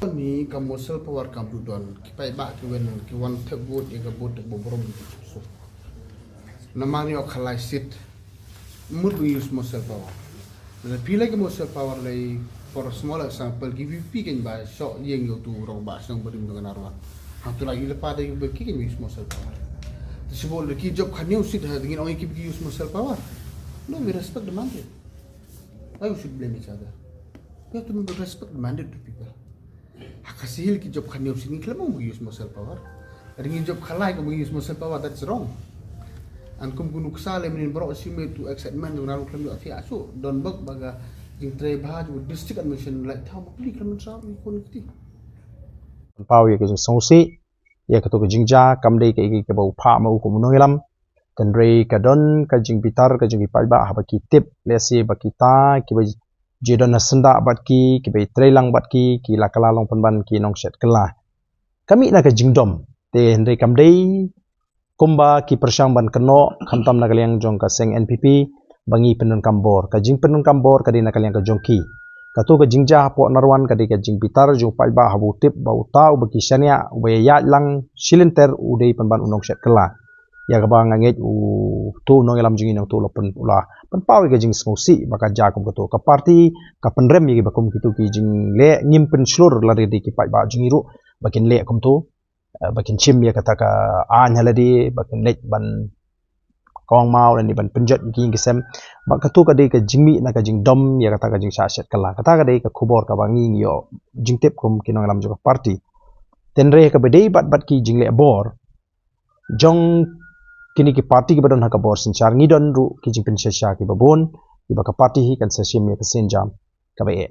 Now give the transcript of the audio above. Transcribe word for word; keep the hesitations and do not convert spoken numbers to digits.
Ni ka Mosel Power kam tu don ki paidbah ki wan ki wan thep vote ïa ka vote ba brom. So namar ïoh khalai seat mut ba use Mosel Power. Na phi lai ka Mosel Power lai, for a small example, ki VPP kan ba shoh ïeng ïa utu u rangbah shnong ba rim jong ka Narwan. Hangtu lai ïa la pat da ki VPP kan use Mosel Power. Te shu bol da ki jop khatñiew seat ha, ngin ong ïa ki ba ki use Mosel Power. No, we respect the mandate. Why we should blame each other? We have to respect the mandate of people. Ha Khasi Hills ki jop khatñiew seat, ngi khlem ong ba ki use Mosel Power. Lada ngi jop khalai, kum ba ki use Mosel Power, that's wrong. And kum ki nuksa lem, ngin brought shi me tu excitement, tu naru khlem ïoh thiah shuh. Don bok ba ka jingtrei bha jong district administration, like, thaw ba pli khlem sa ni kun kti. Pynpaw ïa ka jingsngewsih ïa kato ka jingjia, kam dei kaei kaba u phah ma u kum u nongïalam. Hynrei ka don ka jingbitar ka jong ki paidbah haba ki tip lehse ba kita kiba ju don ha syndah bad ki, kiba ïatrei lang bad ki, ki la kylla long pynban ki nongshet kylla. Ka mih na ka jingdom, te hynrei kam dei kumba ki pyrshang ban kynnoh, khamtam na ka liang jong ka seng NPP, ba ngi pyndonkam bor. Ka jingpyndonkam bor ka dei na ka liang ka jong ki. Kato ka jingjia hapoh Narwan ka dei ka jingbitar jong u paidbah haba u tip ba uta uba ki shaniah, uba ïaid lang shi lynter, u dei pynban u nongshet kylla. Ïa kaba nga ngeit uto u nongïalam jong ngi nangto u la pyn, u la pynpaw ïa ka jingsngewsih ba ka jia kum kato. Ka party ka pynrem ïa kiba kum kito ki jingleh, ngim pynshlur lada dei ki paidbah jong ngi ruh ba kin leh kumto, eh, ba kin shim ïa kata ka aiñ ha lade, ba kin leit ban kongmaw lane ban pynjot ïa ki ïing ki sem. Ba kato ka dei ka jingmih na ka jingdom ïa kata ka jingshah shet kylla. Kata ka dei ka khubor kaba ngi ngi ïoh jingtip kum ki nongïalam jong ka party. Hynrei kaba dei bad bad ki jingleh bor jong kine ki party kiba don ha ka bor synshar, ngi don ruh ki jingpynshisha kiba bun kiba ka party hi kan sa shim ïa ka sienjam kaba eh.